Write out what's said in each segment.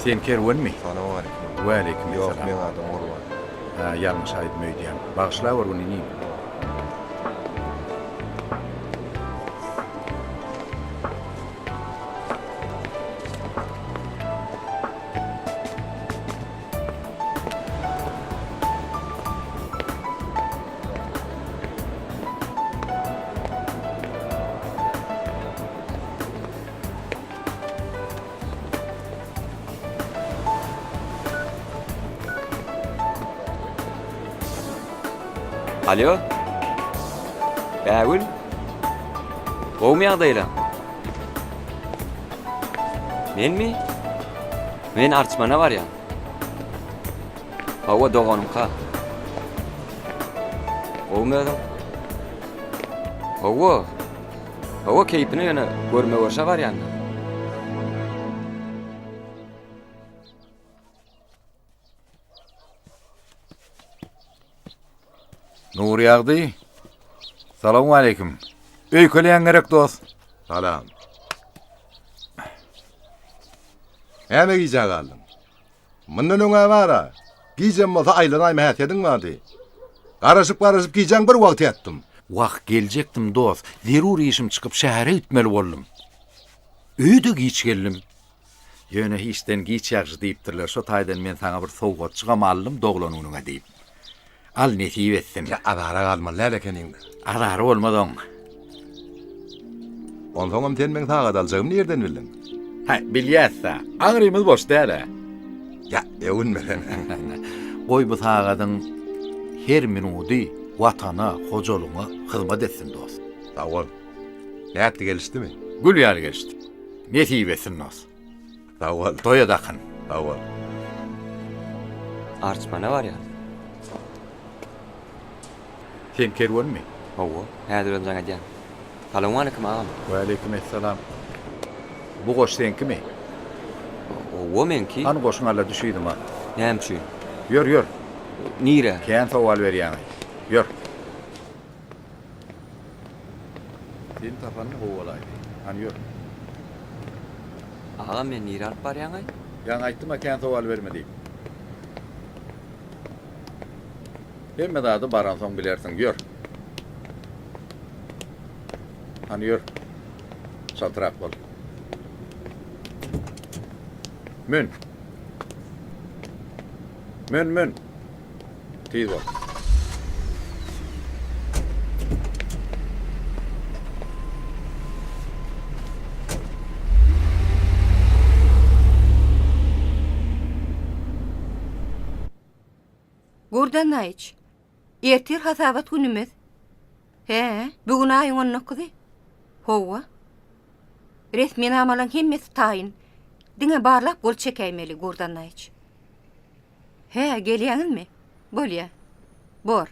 Sen kerwenmi? Salowmaleýkim. Waleýkim Ýok, essalam. meň adym Gurban. Hä, ýalňyş aýdym öýdýän. Bagyşlawor ony inim. Alýo. Bägül. Gowumy ýagdaýlaň? Menmi? Men Arçmana barýan. Hawa, doganymka. Gowumy özüň? Hawa. Hawa, keýpine ýöne görme-görşe barýan-da. Nurýagdy. Salowmaleýkim. Öýkeleýän gerek dost. Salam. Näme gijä galdyň? Mundan öň-ä bar-a, gijem bolsa aýlanaýma häsiýetiň bardy. Garaşyp-garaşyp gijäň bir wagty ýatdym. Wah, geljekdim dost, zerur işim çykyp şähere gitmeli boldum. Öýe-de giç geldim. Ýöne hiçden giç ýagşy diýipdirler, şo taýdan men saňa bir sowgatjygam aldym doglan günüňe diýip. Al nesip etsin. Ýa azara galmaly däl ekeniň-dä. Azary bolmaz oň. Onsoňam sen meň sagat aljagymy nirden bildiň? Häý, bilýäs-dä. Aňrymyz boş däl-ä. Ýa, öwünmesene. Goý bu sagadyň her minudy Watana, hojalygyňa hyzmat etsin, dost. Sag bol. Nätdi, gelişdimi? Gül ýaly gelişdi. Nesip etsin, dost. Sag bol. Toýa dakyn. Sag bol. Arçmana barýas. Sen kerwenmi? Hawa, häzir özüm jaň edýän. Salowmaleýkim agam. Waleýkim essalam. Bu goş seňkimi? Hawa, meňki. Hany goşuňy al-da düş yzyma. Näme üçin? Ýör, ýör. Nirä? Kän sowal berýäň-aý. Ýör. Seni tapanym gowy bolaýdy. Hany ýör. Agam meni nirä alyp barýaň-aý? Ýaňy aýtdym-a kän sowal berme diýip. Hemme zady baransoň bilersiň. Ýör. Hany ýör. Çaltrak bol. Mün. Mün, mün. Tiz bol. Gurdan Naýyç, ertir hasabat günümiz. Hä, bu gün aýyň on dokuzy. Hawa. Resminamalaryň hemmesi taýyn. Diňe barlap gol çekäýmeli, Gurdan Naýyç. Hä, gelýäňizmi? Bolýa. Bor.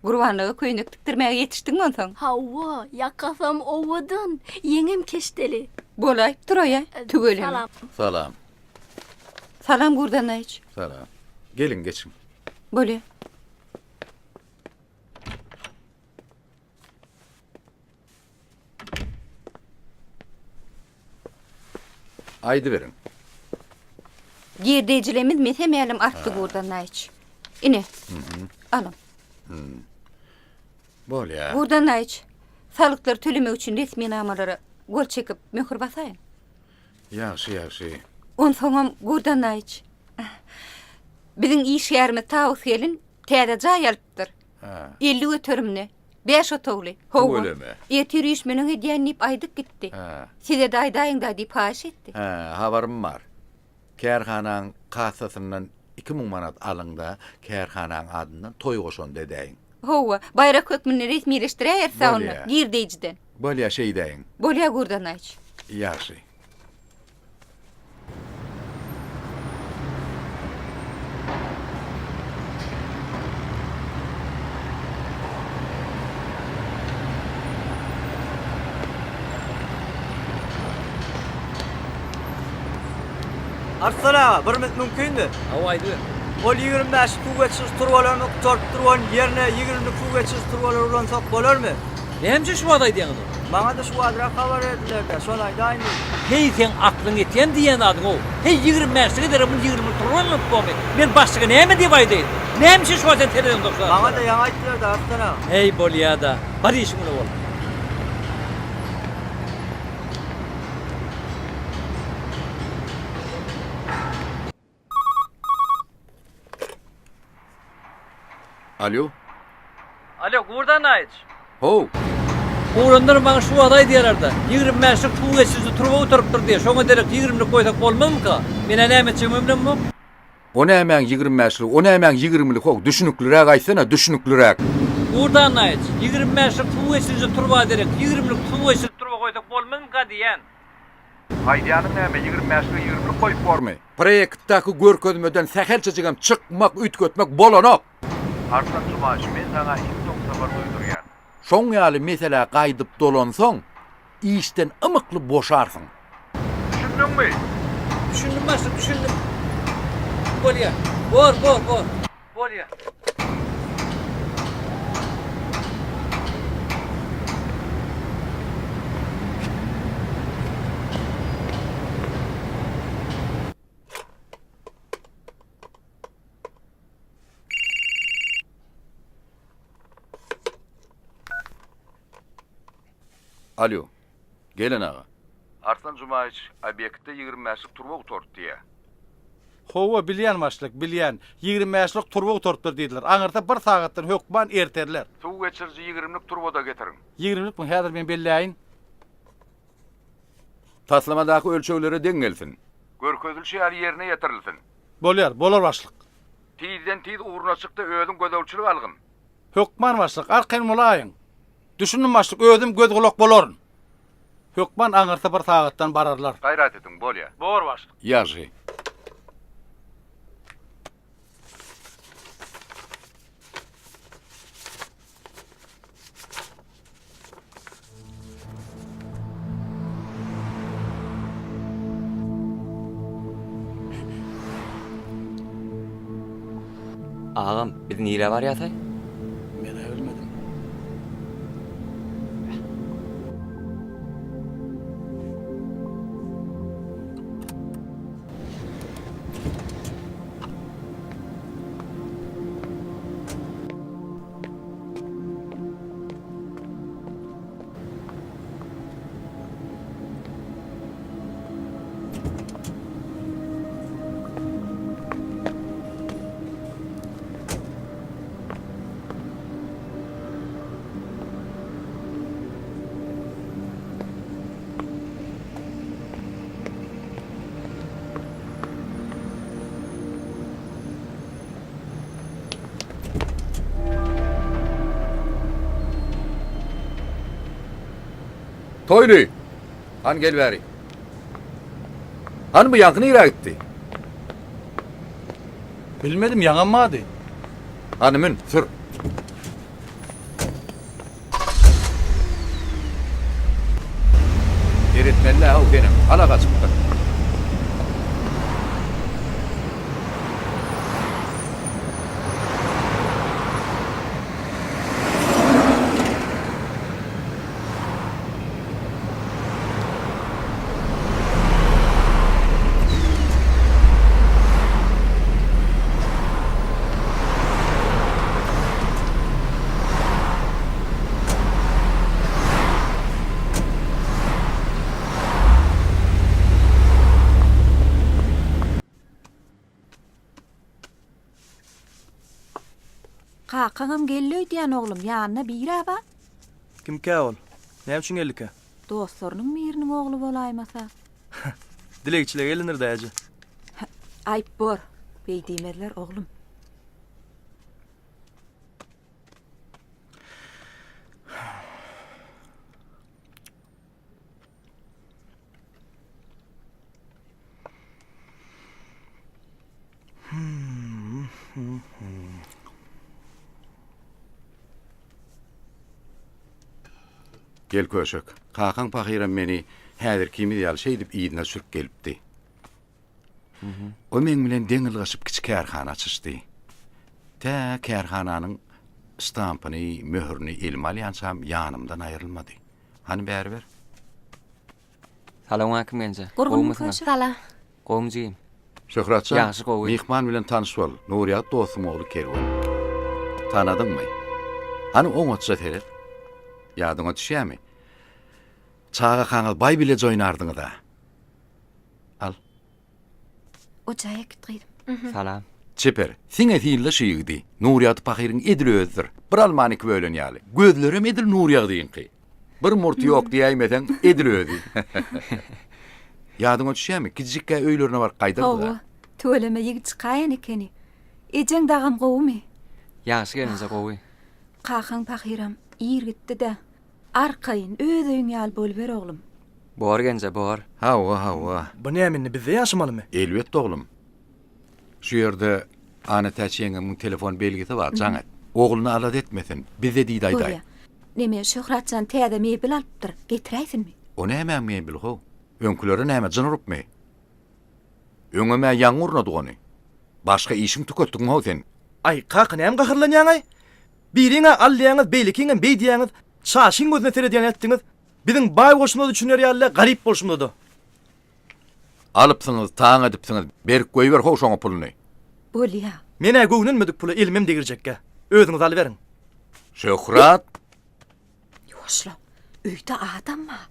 Gurbanlyga köýnek tikdirmäge ýetişdiňmi onsoň? Hawa, ýakasam owadan, ýeňem keşdeli. Bolaýyp duraý-a, tüweleme. Salam. Salam. Salam Gurdanaýyç. Salam. Geliň, geçiň. Bolýa. Aýdyberiň. Girdejilerimiz mese-mälim artdy Gurdanaýyç. Ine. Alyň. Bolýa. Gurdanaýyç, salgytlary tölemek üçin resminamalara gol çekip, möhür basaýyň. Ýagşy, ýagşy. Onsoňam Gurdanaýyç, biziň işgärimiz Tawus gelin täze jaý alypdyr. 50 göterimli. Bäş otagly. Hawa. Tüweleme. Ertir üýşmeleň edýän diýip aýdyp gitdi. Hä. Size-de aýdaýyň-da diýip haýyş etdi. Hä, habarym bar. Kärhanaň kassasyndan 2000 manat alyň-da, kärhanaň adyndan toý goşandy edäýiň. Hawa, baýrak hökmünde resmileşdiräýeris-ä onda, Bolýa. girdeýjiden. Bolýa, şeýdäýiň. Bolýa, Gurdanaýç. Ýagşy. Arslan aga, bir minut mümkinmi? Hawa, aýdyber. Ol 25 suw geçiriji turbalaryny gutaryp duran ýerine 20-lik suw geçiriji turbalary ulansak bolarmy? Näme üçin şu wagt aýdýaňyz ony? Maňa-da şu wagtrak habar berdiler-dä, şony aýdaýyn diýdim. Heý, seň aklyň ýetýän diýýän zadyň-ow. Heý, 25-lik ederek muny 20-lik turba ulanyp bormy? Men başlyga näme diýip aýdaýyn? Näme üçin şu wagt sen seredeňok şu zatlara? Maňa-da ýaňy aýtdylar-da, Arslan aga. Heý, bolýa-da. Bar işiň bilen bol. Alýo. Alýo, Gurdan aýyç. How. Oglanlar maňa şu wagt aýdýarlar-da, 20 bäşlik suw geçiriji turba gutarypdyr diýýär, şoňa derek ýigrimlik goýsak bolmazmyka? Men-ä näme etjegimi bilemok. O nämäň 20 bäşligi, o nämäň ýigrimligi how, düşünikliräk aýtsana, düşünikliräk. Gurdan aýyç, 20 bäşlik suw geçiriji turba derek ýigrimlik suw geçiriji turba goýsak bolmazmyka diýýän. Aýdýanyň näme, 20 bäşlige ýigrimlik goýup bormy? Proýektdäki görkezmeden sähelçejigem çykmak, üýtgetmek bolanok. Arslan Jumaýew, men saňa iň soňky sapar duýdurýan. Şoň ýaly meselä gaýdyp dolansaň, işden ymykly boşarsyň. Düşündiňmi? Düşündim başlyk, düşündim. Bolýa. Bor, bor, bor. Bolýa. Alýo. Gelen aga. Arslan Jumaýewiç obýektde 25-lik turba gutardy diýýä. Hawa, bilýän başlyk, bilýän. Ýigrimi bäşlik turba gutarypdyr diýdiler. Aňyrsa bir sagatdan hökman erterler. Suw geçiriji ýigrimlik turba-da getiriň. Ýigrimlikmi? Häzir men belläýin. Taslamadaky ölçeglere deň gelsin. Görkezilişi ýaly ýerine ýetirilsin. Bolýar, bolar başlyk. Tizden-tiz ugruna çyk-da özüň gözegçilik algyn. Hökman başlyk, arkaýyn bolaýyň. Düşündim başlyk, özüm göz-gulak bolaryn. Hökman aňyrsy bir sagatdan bararlar. Gaýrat ediň, bolýa. Bor başlyk. Ýagşy. Agam, biz nirä barýasaý? Men-ä bilmedim. Toýly! Hany gel bäri. Hany bu ýaňky nirä gitdi? Bilmedim, ýaňam bardy. Hany mün, sür. Seretmeli-dä-how senem, hala gaçypdyr. Kakaňam geldi öýdýän oglum, ýanynda bir-ä bar. Kimkä ol? Näme üçin geldikä? Dostlarynyň biriniň ogly bolaýmasa. Dilegçilige gelinir-dä eje. Aýp bor, beý diýmezler oglum. Gel köşek. Kakaň pahyram meni häzirkimiz ýaly şeýdip yzyna sürüp gelipdi. O meň bilen deň ylgaşyp kiçi kärhana açyşdy. Tä kärhananyň ştampyny, möhürini elime alýançam ýanymdan aýrylmady. Hany bäri ber. Salowmaleýkim genje. Gurgunmy Gowumysyňyz? köşek? Salam. Gowumy jigim? Şöhrat jan, Ýagşy, gowy. myhman bilen tanyş bol. Nurýagdy dostuň ogly Kerwen. Tanadyňmy? Hany oňatja seret. Ýadyňa düşýärmi? Çagakaňyz baý bileje oýnardyňyz-a. Al. O jaýa git gyzym. Salam. Çeper, siňe synla şu ýigidi. Nurýagdy pahyryň edil özüdir. Bir almany iki bölen ýaly. Gözlerem edil Nurýagdyňky. Bir murty ýok diýäýmeseň, edil özi. Ýadyňa düşýärmi, kiçijikkä öýlerine baryp gaýdardyk-a. Hawa, tüweleme ýigit çykaýan ekeni. Ejeň dagam gowumy? Ýagşy gelinje gowy. Kakaň pahyram ir gitdi-dä. Arkaýyn, öz öýüň ýaly boluber oglum. Bor genje, bor. Hawa, hawa. Bu näme indi bizde ýaşamalymy? Elbetde oglum. Şu ýerde Anatäç ýeňňemiň telefon belgisi bar, jaň et. Ogluny alada etmesin, bizde diýdi aýdaý. Bolýa. Neme, Şöhratjan täze mebel alypdyr, getiräýsinmi? O nämäň mebeli how? Öňkülere näme, jyn urupmy? Öňem-ä ýaňy gurnadyk ony. Başga işiň tüketdiňmi how sen? Aý, kaka näme gaharlanýaň-aý? Biriň-ä al diýýäňiz, beýlekiňem beý diýýäňiz, çaşyň gözüne seredýän etdiňiz. Biziň baý bolşumyza düşüner ýaly-da, garyp bolşumyza-da. Alypsyňyz, taň edipsiňiz, berip goýber how şoňa puluny. Bolýa. Men-ä göwnenmedik pula elimem degirjekgä. Özüňiz alyberiň. Şöhrat! Ýuwaşla, öýde adam bar.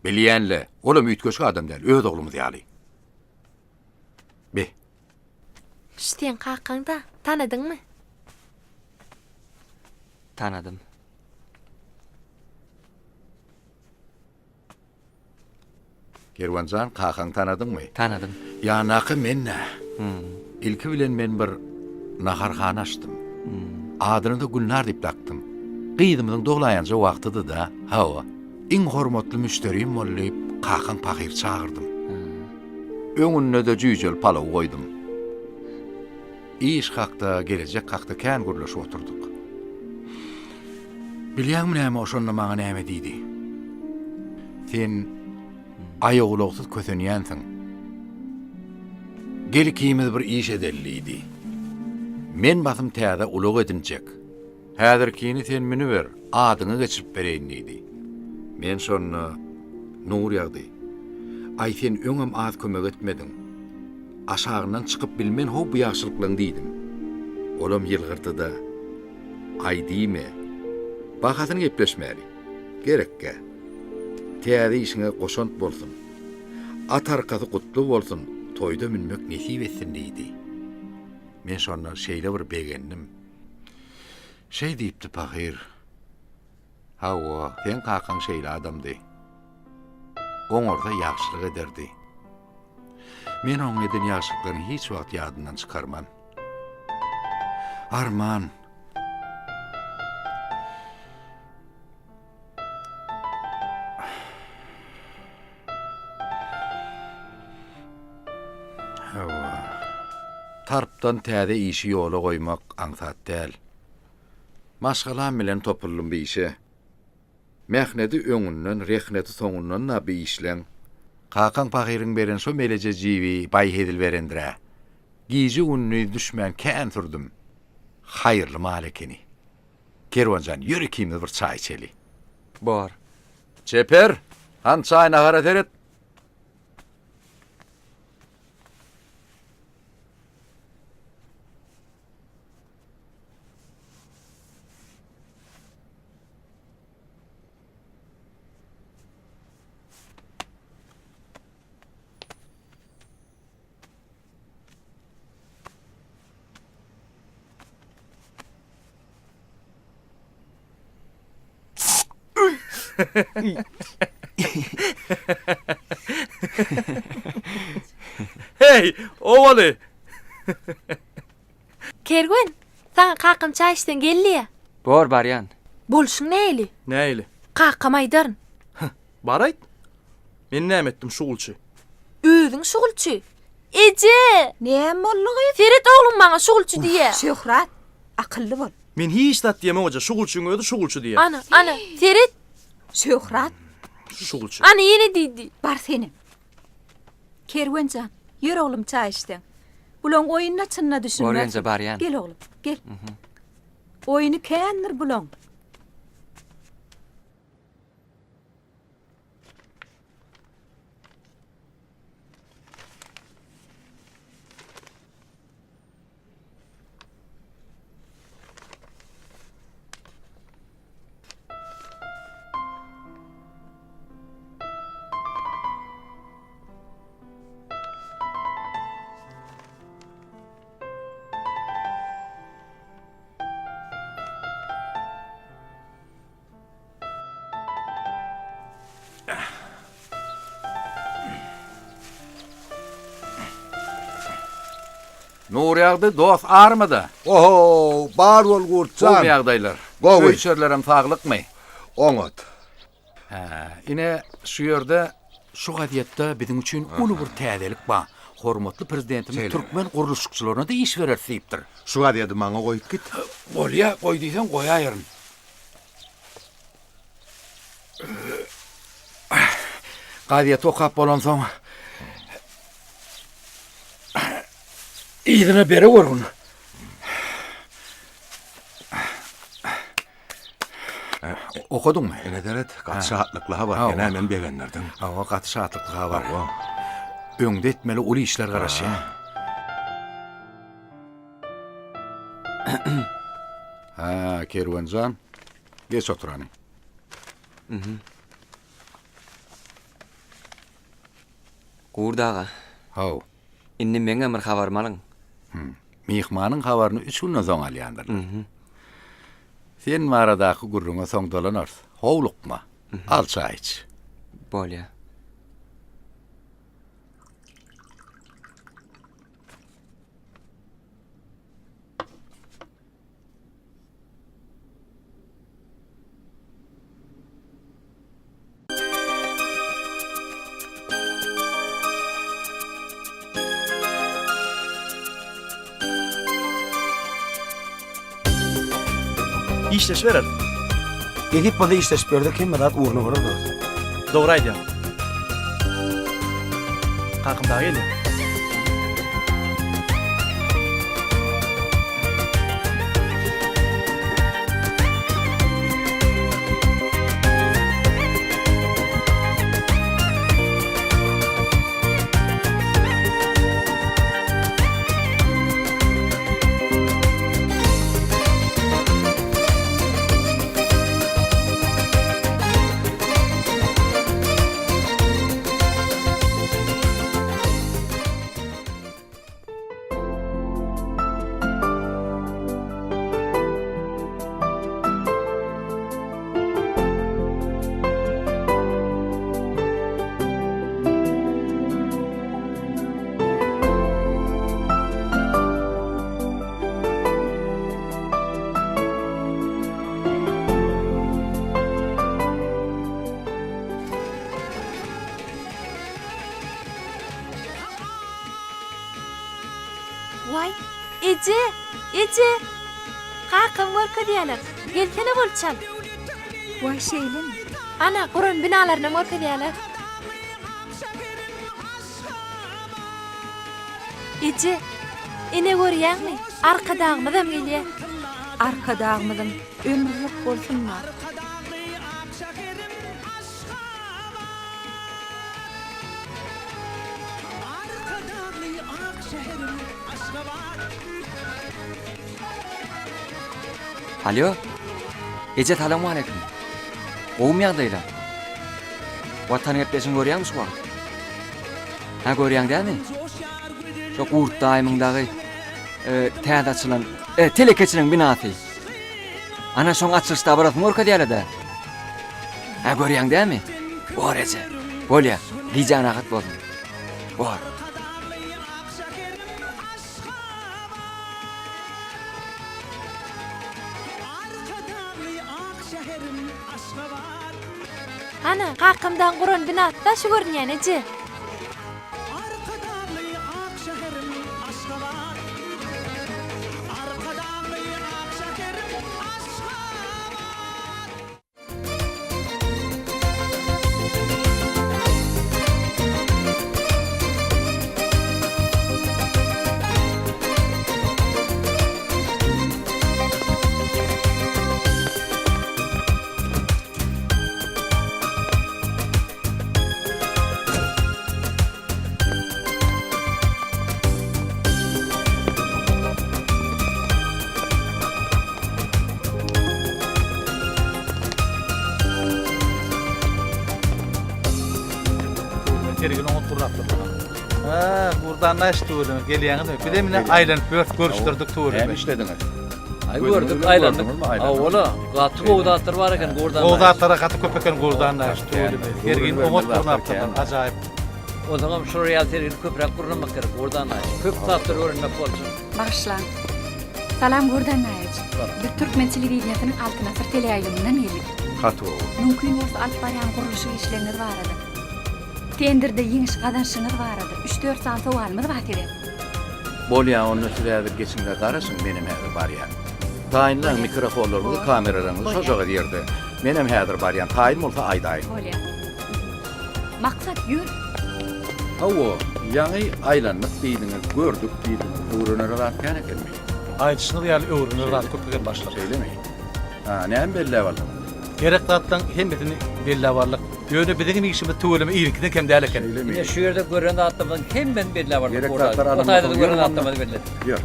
Bilýän-le, olam üýtgeşik adam däl, öz oglumyz ýaly. Be. Şu seň kakaň-da, tanadyňmy? Tanadym. Kerwen jan, kakaňy tanadyňmy? Tanadym. Ýandaky men-dä. Ilki bilen men bir naharhana açdym. Adyny-da Gülnar diýip dakdym. Gyzymyzyň doglaýanja wagtydy-da. Hawa. Iň hormatly müşderim bol diýip, kakaň pahyry çagyrdym. Öňünde-de jüýjeli palaw goýdum. Iş hakda, gelejek hakda kän gürleşip oturdyk. Bilýäňmi näme o şonda maňa näme diýdi? Sen aýagulagsyz kösenýänsiň. Gel ikimiz bir iş edeli diýdi. Men basym täze ulag edinjek. Häzirkini sen münüber, adyňa geçirip bereýin diýdi. Men şonda, Nurýagdy, aý sen öňem az kömek etmediň. Aşagyndan çykyp bilmen how bu ýagşylyklaň diýdim. Olam ýylgyrdy-da, Aý diýme. Bahasyny gepleşmäli. Gerekgä. Täze işiňe goşant bolsun. At arkasy gutly bolsun, toýda münmek nesip etsin diýdi. Men şonda şeýle bir begendim. Şeý diýipdi pahyr. Hawa, seň kakaň şeýle adamdy. Oňarsa ýagşylyk ederdi. Men oň eden ýagşylyklaryny hiç wagt ýadymdan çykarman. Arman. Hawa. Tarpdan täze işi ýola goýmak aňsat däl. Maşgalam bilen topuldym bu işe. Mähnedi öňünden, rehneti soňundan-da bu işleň. Kakaň pahyryň beren şo meleje jibi baý hezil berendir-ä. Gije-gündiz düşmän kän sürdüm. Haýyrly mal ekeni. Kerwen jan, ýör ikimiz bir çaý içeli. Bor. Çeper, hany çaý-nahara seret. Hey, owaly! Kerwen, saňa kakam çaý içseň gel diýýä. Bor, barýan. Bolşuň nähili? Nähili? Kakama aýdaryn. Bar aýt. Men näme etdim şugulçy? Özüň şugulçy. Eje! Näme boldy gyz? Seret ogluň maňa şugulçy diýýä. Şöhrat, akylly bol. Men hiç zat diýemok eje, şugulçyň özi şugulçy diýýä. Ana, ana, seret. Şöhrat. Şugulçy. Ana ýene diýdi. Bar senem. Kerwen jan. Ýör oglum çaý içseň. Bulaň oýnuna çynyna düşünmersiň. Bor enje barýan. Gel oglum, gel. Oýny kändir bulaň. Nurýagdy dost armyda? Oho, bar bol Gurtjan. Gowy ýagdaýlar. Gowy. Öý-içerilerem saglykmy? Oňat. Hä, ine, şu ýerde, şu gazetde biziň üçin uly bir täzelik bar. Hormatly Prezidentimiz türkmen gurluşykçylaryna-da iş bereris diýipdir. Şu gazeti maňa goýup git. Bolýa, goý diýseň goýaýaryn. Gazeti okap bolansoň, yzyna bere görgün. Okadyňmy? Ine seret, gaty şatlykly habar. Sen-ä meni begendirdiň. Hawa, gaty şatlykly habar. Öňde etmeli uly işler garaşýar. Hä, Kerwen jan, geç otur hany. Gurt aga. Haw. Indi meňem bir habarymy alyň. Myhmanyň habaryny üç günden soň alýandyrlar. Sen baradaky gürrüňe soň dolanarys. Howlukma. Al çaý iç. Bolýa. Işleşibereris. Nesip bolsa işleşip bersek hemme zat ugruna bolar dost. Dogry aýdýaň. Kakam dagy gelýär. Waý, eje, eje! Kakam görkezýärler. Gelsene bol çal. Waý, şeýlemi? Ana, guran binalarynam görkezýärler. Eje, ine görýäňmi, Arkadagymyzam gelýär. Arkadagymyzyň ömri uzak bolsun-da. Alýo. Eje salowmaleýkim. Gowumy ýagdaýlar? Watan gepleşigini görýäňmi şu wagt? Hä görýäň dämi? Şo Gurt daýymyň dagy e, täze açylan e, telekeçiligiň binasy. Ana şoň açylyş dabarasyny görkezýärler-dä. Hä görýäň dämi? Bor eje. Bolýa. Gijäň rahat bolsun. Bor. Ana, kakamdan guran binasy-da şu görünýän, eje. Gurdan Naýyş tüweleme gelýäňizmi? Bizem ine aýlanyp ýörüs, görüşdirdik tüweleme. Näme işlediňiz? Aý gördük, aýlandyk. Hawa-la, gaty gowy zatlar bar eken Gurdan Gowy Naýyş. zatlar gaty köp eken Gurdan Naýyş tüweleme. Sergini oňat gurnapdyrlar, ajaýyp. Onsoňam şular ýaly sergini köpräk gurnamak gerek Gurdan Naýyş. Köp zatlar öwrenmek boljak. Bagyşlaň. Salam Gurdan Naýyş. Biz türkmen telewideniýesiniň Altyn asyr teleýaýlymyndan geldik. Gaty gowy. Mümkin bolsa alyp barýan gurluşyk işleriňiz barada. Tenderde ýeňiş gazanşyňyz barada üç-dört sany sowalymyz bar size. Bolýa onda siz häzir geçiňde garaşyň menem häzir barýan. Taýynlaň mikrofonlaryňyzy kameralaryňyzy şojagaz ýerde. Menem häzir barýan taýyn bolsa aýdaýyň. Bolýa. Maksat ýör. Hawa, ýaňy aýlandyk diýdiňiz, gördük diýdiňiz. Öwrenere zat kän ekenmi? Aýdyşyňyz ýaly öwrenere zat köp eken başlyk. Şeýlemi? Ha, näme belläp aldyňyz? Gerek zatlaň hemmesini belläp aldyk. Ýöne biziňem işimiz tüweleme iriňkiden kem däl eken. Şeýlemi? Ine şu ýerde gören zatlarymyzyň hemmesini belläp aldyk. Gerek zatlar O alynmasa taýda-da gören ýör onda. zatlarymyzy belledik. Ýör.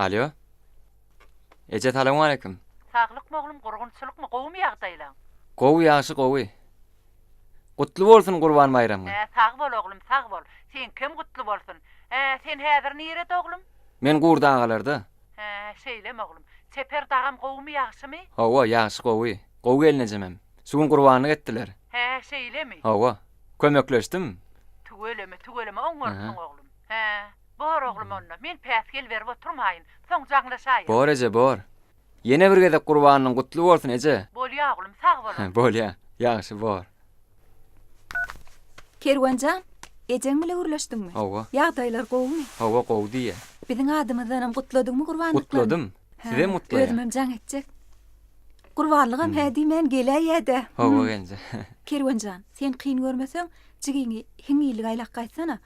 Alýo. Eje salowmaleýkim. Saglykmy oglum gurgunçylykmy gowumy ýagdaýlaň. Gowy ýagşy gowy. Gutly bolsun Gurban baýramyň. Hä sag bol oglum sag bol. Seňkem gutly bolsun. Hä sen häzir nirede oglum? Men Gurdy agalarda. Hä şeýlemi oglum. Çeper dagam gowumy ýagşymy? Hawa ýagşy gowy. Gowy gelnejemem. Şu gün gurbanlyk etdiler. Hä şeýlemi? Hawa. Kömekleşdim. Tüweleme tüweleme oňarsyň oglum. Hä bor oglum onda men päsgel berip oturmaýyn. Soň jaňlaşaýyn. Bor eje bor. Ýene bir gezek gurbanyň gutly bolsun eje. Bolýa oglum sag boluň. Bolýa. Ýagşy bor. Kerwenjan, ejeň bile gürleşdiňmi? Hawa. Ýagdaýlar gowumy? Hawa gowy diýýä. Biziň adymyzdanam gutladyňmy gurbanlyklaryny? Gutladym. Sizem gutlaýan. Özümem jaň etjek. Gurbanlygam hä diýmän geläýýä-dä. Hawa gelneje. Kerwenjan, sen kyn görmeseň, jigiňi hiňňillik aýlap gaýtsana.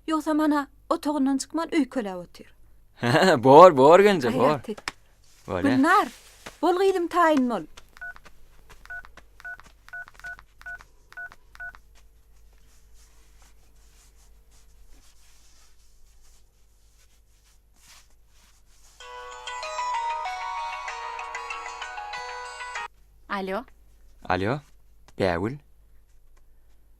Ýogsam ana, otagyndan çykman öýkeläp otyr. Bor, bor gelneje, bor. Gaýrat et. Bolýa. Gülnar, bol gyzym taýyn bol. Alo. Alo, Bägül.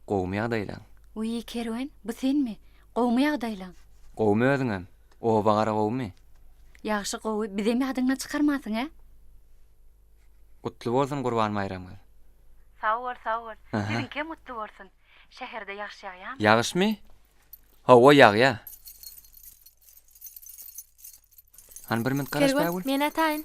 Gowumy ýagdaýlaň? Wiý, Kerwen, bu senmi? Gowumy ýagdaýlaň? Gowumy özüňem? Oba gara gowumy? Ýagşy gowy, bizem ýadyňdan çykarmansyň, ä? Gutly bolsun Gurban baýramyňyz. Sag bol, sag bol. Siziňkem gutly bolsun. Şäherde ýagyş ýagýamy? Ýagyşmy? Hawa, ýagýa. Hany bir minut garaş Kerwen, Bägül. men-ä taýyn.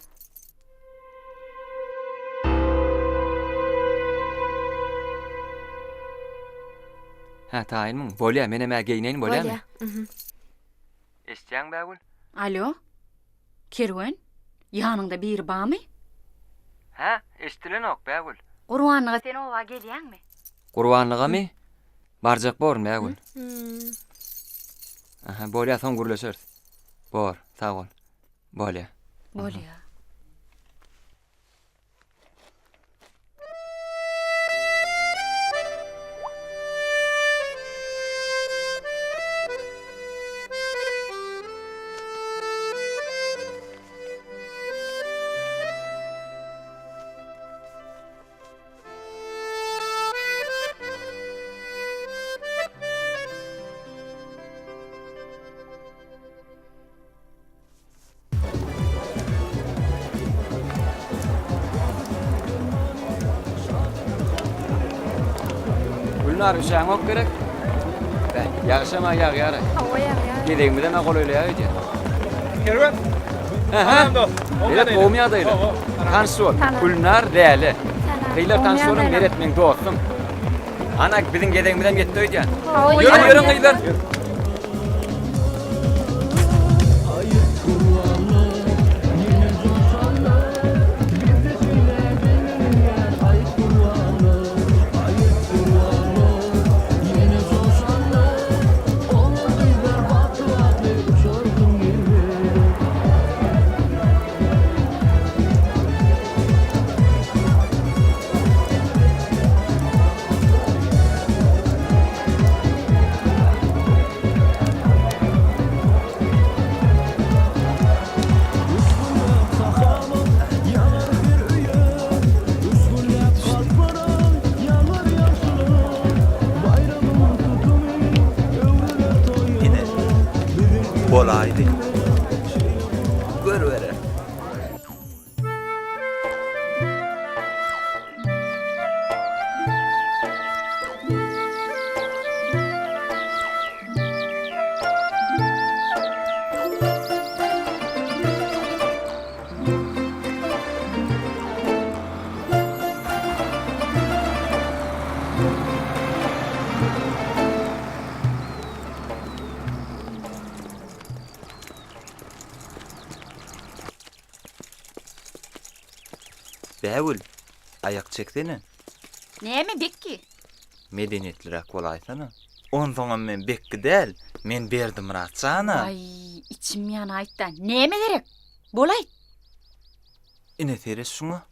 Hä, taýynmyň? Bolýa, menem-ä geýneýin, bolýamy? Bolýa. Mhm. Eşitýäňmi Bägül? Alo? Kerwen? Ýanyňda biri bamy? Hä, eşidilenok Bägül. Gurbanlyga sen oba gelýäňmi? Gurbanlygamy? Barjak borun Bägül. Aha, bolýa soň gürleşeris. Bor, sag bol. Bolýa. Bolýa. Gülnar üşäňok gerek? Beh, ýagşam-a ýagýar-aý. Hawa ýagýar. Gezegimizem-ä golaýlaýar öýdýän. Kerwen. Hä-hä. Meret gowumy ýagdaýlar? Tanyş bol. Gülnar Läle. Gyzlar tanyş boluň, Meret meň dostum. Ana, biziň gezegimizem ýetdi öýdýän. Hawa, Ýörüň, ýörüň gyzlar. Ine, bolaýdy. Görüberer. Bägül, aýak çeksene. Näme Bekki? Medeniýetliräk bolaýsana. Onsoňam men Bekki däl, men Berdimyrat jana. Waý, içim ýanaýtda. Näme gerek? Bol aýt. Ine seret şuňa.